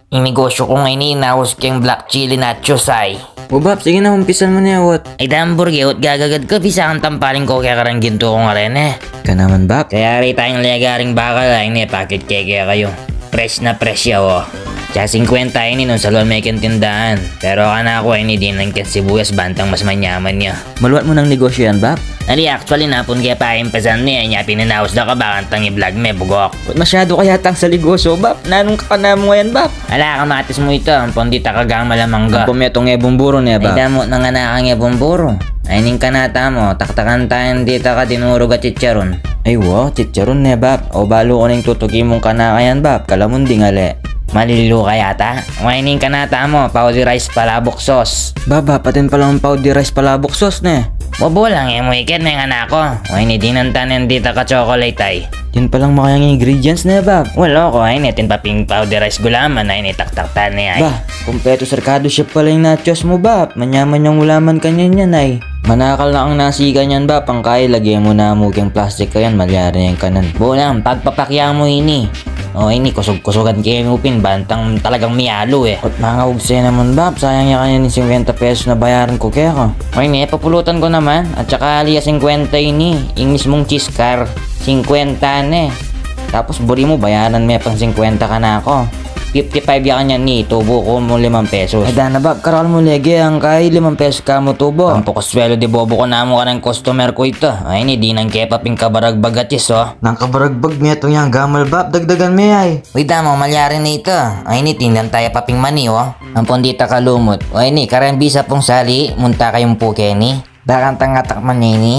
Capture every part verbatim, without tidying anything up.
Ing negosyu kung ini, inaus keng black chili nachos ay. O, Bap, sige na, umpisan mu ne, wot. Ay, dambur, gewot gagagad ka, bisa kang tampalin ku keka reng gintu kung arene. Ka naman, Bap. Kaya rita ing legaring bakal, ay, ini, pakit ke kekayu. Fresh na fresh ya, o. Tsaka singkwenta ini nung saluan me keng tindahan. Pero kanaku ini, dinan keng sibuyas, bantang mas manyaman ya. Maluat mu nang negosyu yan, Bap? Ali, actually, napun ke pa impisan ne, inya pin inaus da ka, bakantang i-vlog me, bugok. Ba't masyadu ka yatang saligosyo, Bap? Nanung kakana mu ngayan, Bap? Ala, kamatis mu ita, ampong dita ka gamal a mangga. Ampong metung ngebung buru ne, Bap? Ay, damu na ngan akang ngebung buru. Ay, ining kanata mu, taktakan taya dita ka dinurug a chicharon. Ay, wa, chicharon ne, Bap. O, balu ku na ing tutuki mung kanaka yan, Bap. Kalamun ding ali. Malilu ka yata? Wa, ining kanata mu, powderized palabok sauce. Ba, Bap, atin palang powderized palabok sauce ne. Wa, bulang, e mu iket, mengan aku. Wa, ini dinan ta nen dita ka chocolate ay. Atin palang makayang ingredients ne, Bap. Wa, loko, ay, ini atin pa ping powderized gulaman, ay, ini taktak ta ne ay. Ba, kumpletu serkadu siya pala ing nachos mu, Bap. Manyaman yang ulaman kanyan yan ay. Manakal na kang nasi kanyan, Bap. Ang kai, lage mu na mu keng plastik kayan, malyari yang kanan. Bulang, pagpapakya mu ini. O, ini, kusug-kusugan ke mu pin, bantang talagang mialu e. Ot, mangaugse naman, Bap, sayang ya kanyan ing singkwenta pesos na bayaran ku keka. O, ini, e, papulutan ku naman, at saka ali ya singkwenta ini, ing mismung cheese car, singkwenta ne. Tapos buri mu, bayaran me pang singkwenta kanaku. Fifty-five ya kanyan ini, tubu ku mu limang pesos. Ay, dana, Bap, karakal mu lege, ang kai limang pesos ka mu tubu. Ang pukus sweldo di bobo ku namu kareng customer ku ita. Ay, ini, dinan ke pa ping kabaragbag a cheese, o. Nang kabaragbag, metung yang gamal, Bap, dagdagan me ay. Uy, damu, malyari na ita. Ay, ini, tindan taya pa ping mani, o. Ampong dita ka lumut. O, ini, kareng bisa pung sali, munta kayung pu keni. Bakantang atakman ne ini.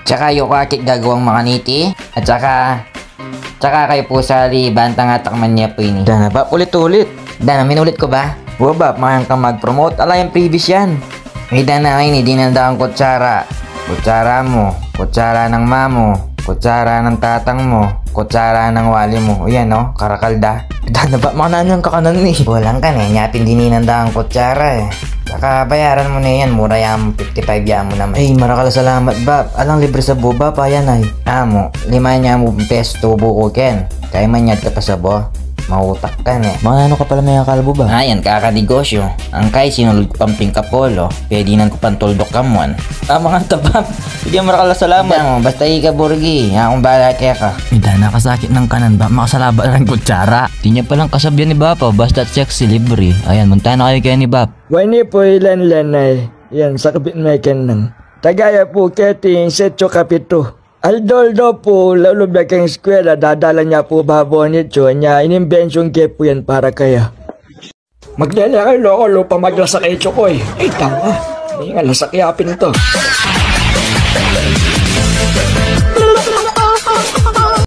Tsaka yu ku akit gagawang makaniti. At tsaka, tsaka kayu pu sali, bantang atakman ne pu ini. Dana, Bap, ulit-ulit. Dana, minulit ku ba? Wa, Bap, mayang kang mag-promote. Ala, yang previous yan. Ay, dana, ini, dinan da kang kutsara. Kutsara mu, kutsara nang mamu, kutsara nang tatang mu, kutsara nang wali mu. O, yan, o, karakal da. Dana, Bap, makananu yang kakanan ini? Bulang ka ne, inya pin dininan da kang kutsara e. Saka bayaran mu ne yan, mura yang fifty-five ya mu naman. Ay, marakal a salamat, Bap. Alang libre sabu, Bap, ayan ay. Amu, lima ya mu pesos tubu ku ken. Kaya manyad ka pa sabu. Mautak ka ne. Makananu ka pala mengakalbu, Bap? Ayan, kakanegosyu. Ang kai sinulud ku pang ping kapolo, pedinan ku pang tulduk kamuan. Tama kanta, Bap. Sige, marakal a salamat. Dana, basta ika, Burgi, akung bahala keka. Ay, dana, kasakit nang kanan, Bap, makasalabat reng kutsara. Di ne palang kasabyan i Bapa, basta sexy, libre. Ayan, munta na kayu keni, Bap. Wa, ini pu i Lenlen ay. Yan, sakbit me ken nang. Taga ya pu keti ing Setsu Kapitu. Aldo-aldo pu, lulub ya keng eskwela, dadalan ya pu babo ni Chu, inya inimbensyun ke pu yan para kaya. Maglele kayu, loko, lupa maglasak e, Chu koy. Ay, tama. Ay, nga lasak ya pin ita.